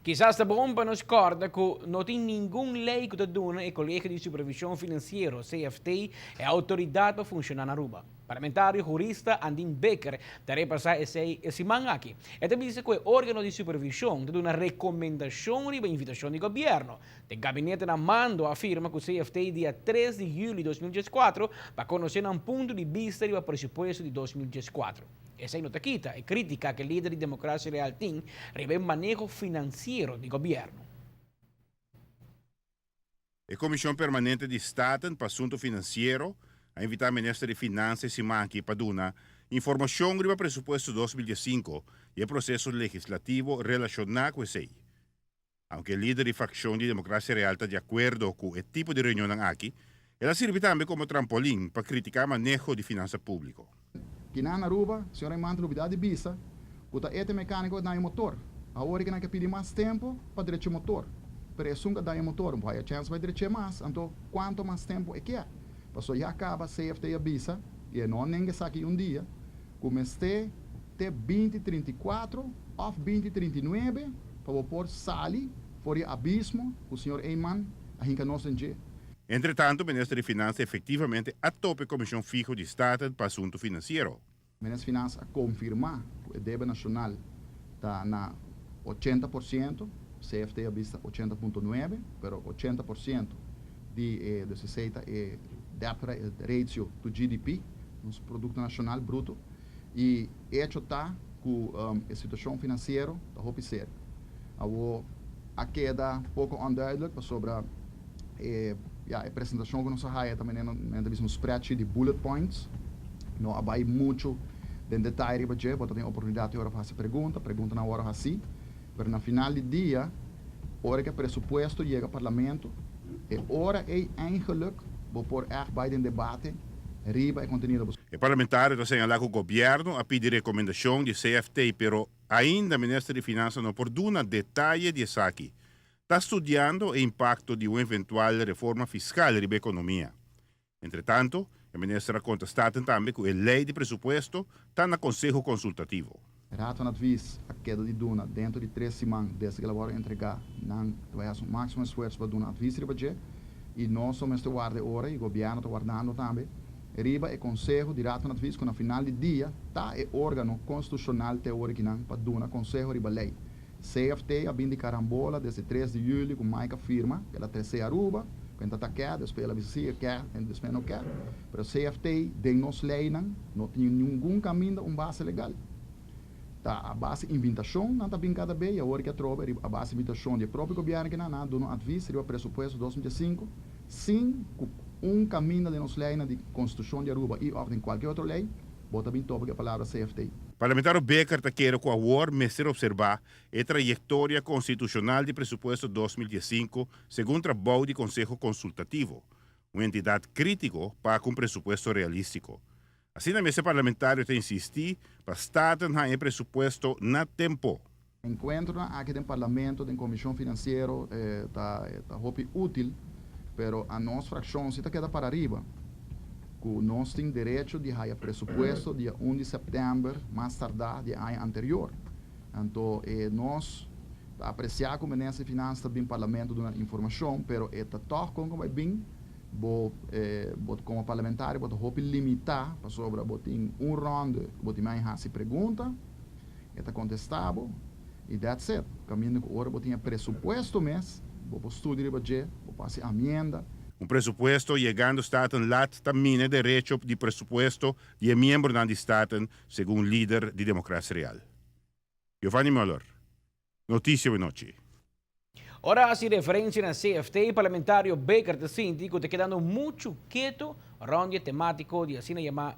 Kisas ta bon pa nos kòrda ku no tin ningun lei ku ta duna e Kolegio di Supervishon Finansiero, CFT, e outoridat pa funshoná na Aruba. Parlamentario hurista Andin Bikker ta repasá esei e siman aki. E ta bisa ku e órgano di supervishon ta duna rekomendashon riba invitashon di gobièrnu. E gabinete na mando a firma ku CFT dia 3 di yüli 2014 pa konosé nan punto di bista riba presupuesto di 2014. Esei no ta kita e krítika ku e lider di Demokrasia Real tin riba e maneho finansiero di gobièrnu. E Komishon Permanente di Staten pa Asuntu Finansiero a invitá Minister di Finansa e siman aki pa duna informashon riba presupuesto 2015 i e proseso legislativo relashoná ku esei. Aunke e lider di frakshon di Demokrasia Real ta di akuerdo ku e tipo di reunionnan aki, el a sirbi tambe komo trampolin pa kritiká maneho di finansa públiko. Kinan Aruba, señor Eman ta lubida di bisa cu ta ete mecanico a daña motor. Awor e kinan ke pidi mas tempo pa drecha motor. Pero esun cu a daña motor no haya chance pa drecha mas, anto cuanto mas tempo e kier? Pasobra ya caba CFT a bisa, y e no a nenga esaki un dia, cu mester te 2034 of 2039 pa bo por sali for di abismo cu señor Eman a hinca nos den dje. Entre tanto, Minister di Finansa efectivamente a topa e Comisión Fijo di Staten pa Asunto Financiero. Minister di Finansa a confirma cu e debe nacional ta na 80%, CFT a bisa 80.9, pero 80% di e, dus e debt ratio to GDP, nos Producto Nacional Bruto, y hecho ta cu e situacion financiero ta hopi serio. Awo a keda poco onduidelijk sobre e, ja, e presentacion cu nos a haya tambe nan un spreadsheet di bullet points. No a bay mucho den detaye riba dje, bo tin oportunidad di ora haci pregunta, pregunta na ora asina, pero na final di dia, ora cu e presupuesto yega parlamento, e ora e eigenlijk bo por echt bay den debate riba e contenido. E parlamentario ta señala cu gobierno a pidi recomendacion di CFT, pero ainda Minister di Finansa no por duna detaye di esaki. Ta studiando e impacto di un eventual reforma fiscal riba economia. Entre tanto, e minister a contesta tambe cu e ley di presupuesto ta na Conseho Consultativo. Raad van Advies a keda di duna denter di 3 siman desde cu el a wordo entrega, nan ta haci un maximo esfuerso pa duna advies riba dje y nos mester warda ora y gobierno ta wardando tambe riba e conseho di Raad van Advies, cu na final di dia ta e organo constitucional teorico nan pa duna conseho riba ley. CFT a bin di carambola desde 3 di juli cu Mike a firma, el a trece Aruba, cu ta kier, despues el a bisa kier, y despues no kier. Pero CFT den nos ley no tin ningun caminda un base legal. Ta a base invitacion nan ta bin cada bes y awor cu atrobe a base invitacion di propio gobierno cu nan a duna advies riba presupuesto 2005 sin un caminda den nos ley di Constitucion di Aruba y of den cualkier otro ley bo ta bin topa e palabra CFT. Parlamentario Bikker ta kere cu awor mester observa e trayectoria constitucional di presupuesto 2015 segun trabou di Conseho Consultativo, un entidad critico pa un presupuesto realistico. Asina, e parlamentario ta insisti pa Staten e presupuesto na tempo. Encuentro aki den parlamento, den comision financiero, ta hopi util, pero a nos fraccion si ta keda para ariba cu nos tin derecho di haya presupuesto dia 1 di september, mas tarda di aña anterior. Anto, nos ta aprecia cu Minister di Finansa bin parlamento duna informacion, pero e ta toch con bay bin bo como parlamentario bo ta hopi limita, pasobra bo tin un ronde, bo tin may hasi pregunta, e ta contesta bo y that's it. Caminda cu ora bo tin presupuesto mes, bo studia riba dje, bo por haci enmienda. Un presupuesto yegando Staten laat ta mina derecho di presupuesto di miembro di Staten, segun lider di Democracia Real. Giovanni Muller, Noticia Nochi. Ora haci referencia na CFT, parlamentario Bikker ta sinti cu ta kedando mucho keto rond e tematica di asina yama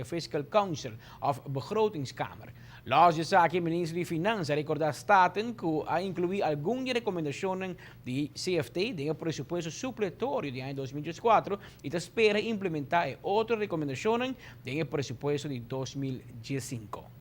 Fiscal Council of Begrotingskamer. Los di esaki, Minister di Finansa a recorda Staten cu a inclui algun recomendacion di CFT den presupuesto supletorio di aña 2014 y ta spera implementa otro recomendacion den presupuesto di 2015.